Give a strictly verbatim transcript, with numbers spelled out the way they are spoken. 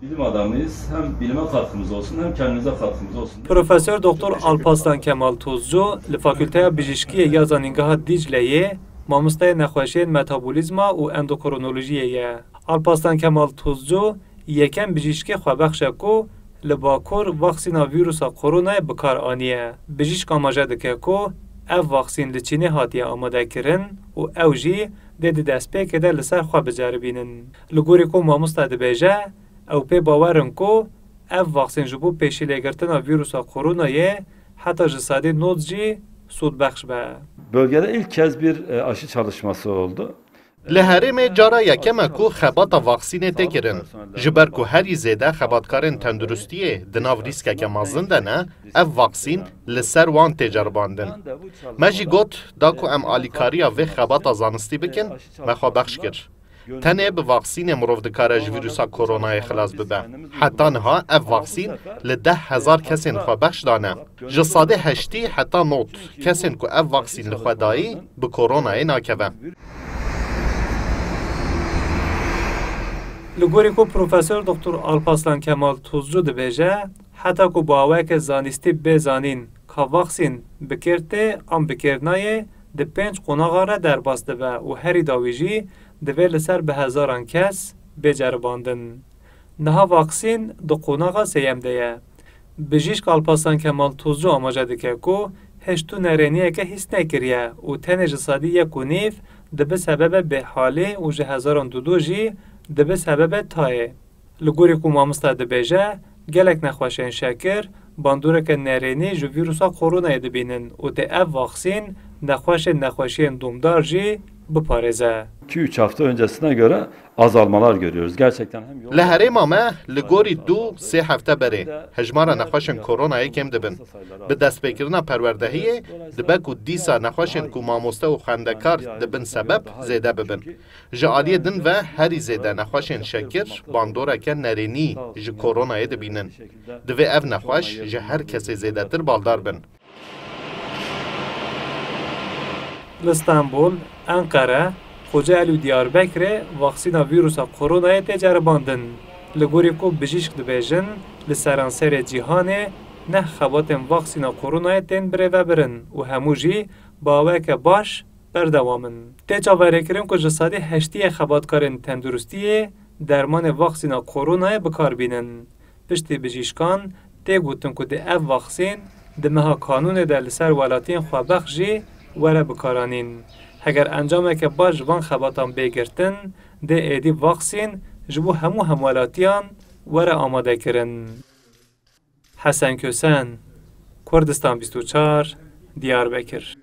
Bilim adamıyız. Hem bilime katkımız olsun, hem kendimize katkımız olsun. Profesör Doktor Alparslan Kemal Tozcu li Fakülteya Bijîşkiyê ya Zanîngeha Dîcleyê mamosteyê nexweşiyên metabolîzma û endokrinolojiyê ye. Alparslan Kemal Tozcu yekem bijîşkê xwebexş e ku li Bakur vaksîna vîrusa koronayê bi kar aniye. Bijîşk amaje dike ku ev vaksîn li Çînê hatiye amadekirin û ew jî dê di destpêkê de li ser xwe biceribînin. Li gorî ku mamoste dibêje, ew pê bawer in ku ev vaksîn ji bo pêşîlêgirtina vîrusa koronayê heta ji sedî nod jî sûdbexş be. Bölgede ilk kez bir, e, aşı çalışması oldu. Li herêmê cara yekem e ku xebata vaksînê tê kirin. Ji ber ku herî zêde xebatkarên tenduristiyê di nav rîskeke mezin de ne, ev vaksîn li ser wan tê ceribandin. Me jî got, da ku em alîkariya vê xebata zanistî bikin, me xwe bexş kir. Tenê bi vaksînê mirov dikare ji vîrusa koronayê xilas bibe. Heta niha ev vaksîn li deh hezar kesên xwe bexş dane. Ji sedê heştî heta nod kesên ku ev vaksîn li xwe dayî, bi koronayê nakeve. Li gorî ku Profesor Doktor Alparslan Kemal Tozcu dibêje, heta ku bi awayeke zanistî bê zanîn ka vaksîn bi kêr tê an bi kêr nayê, di pênc qonaxa re derbas dibe û herî dawî jî divê li ser bi hezaran kes bê ceribandin. Niha vaksîn di qonaxa sêyem de ye. Bijîşk Alparslan Kemal Tozcu amaje dike ku hêj tu nerêniyeke hîs nekiriye û tenê ji sedî yek û nîv dibe sebebe bêhalî û ji hezaran dudu jî dibe sebebe tayê. Li gorî ku mamoste dibêje, gelek nexweşên şekir bandoreke nerênî ji vîrusa koronayê dibînin û dê ev vaksîn nexweşên nexweşiyên domdar jî biparêze. iki üç hafta öncesine göre azalmalar görüyoruz. Gerçekten hem yoğun Li herêma me li gorî du sê hefte berê hejmara nexweşên koronayê kêm dibin. Bi destpêkirina perwerdehiyê dibe ku dîsa nexweşên ku mamoste û xwendekar dibin sebeb zêde bibin. Ji aliyê din ve herî zêde nexweşên şekir bandoreke nerênî ji koronayê dibînin. Divê ev nexweş ji her kesê zêdetir baldar bin. Li Stenbol, Enqere, Kocaeli û Diyarbekirê vaksîna vîrusa koronayê tê ceribandin. Li gorî ku bijîşk dibêjin, li seranserê cîhanê neh xebatên vaksîna koronayê tên birêvebirin û hemû jî bi awayeke baş berdewam in. Tê çaverêkirin ku ji sedî heştî yê xebatkarên tenduristiyê dermanê vaksîna koronayê bi kar bînin. Piştî bijîşkan tê gotin ku dê ev vaksîn di meha kanûnê de li ser welatiyên xwebexş jî were bikaranîn. Heger encameke baş ji van xebatan bê girtin, dê êdî vaksîn ji bo hemû hemwelatiyan were amadekirin. Hesen Kösen, Kurdistan bîst û çar, Diyarbekir.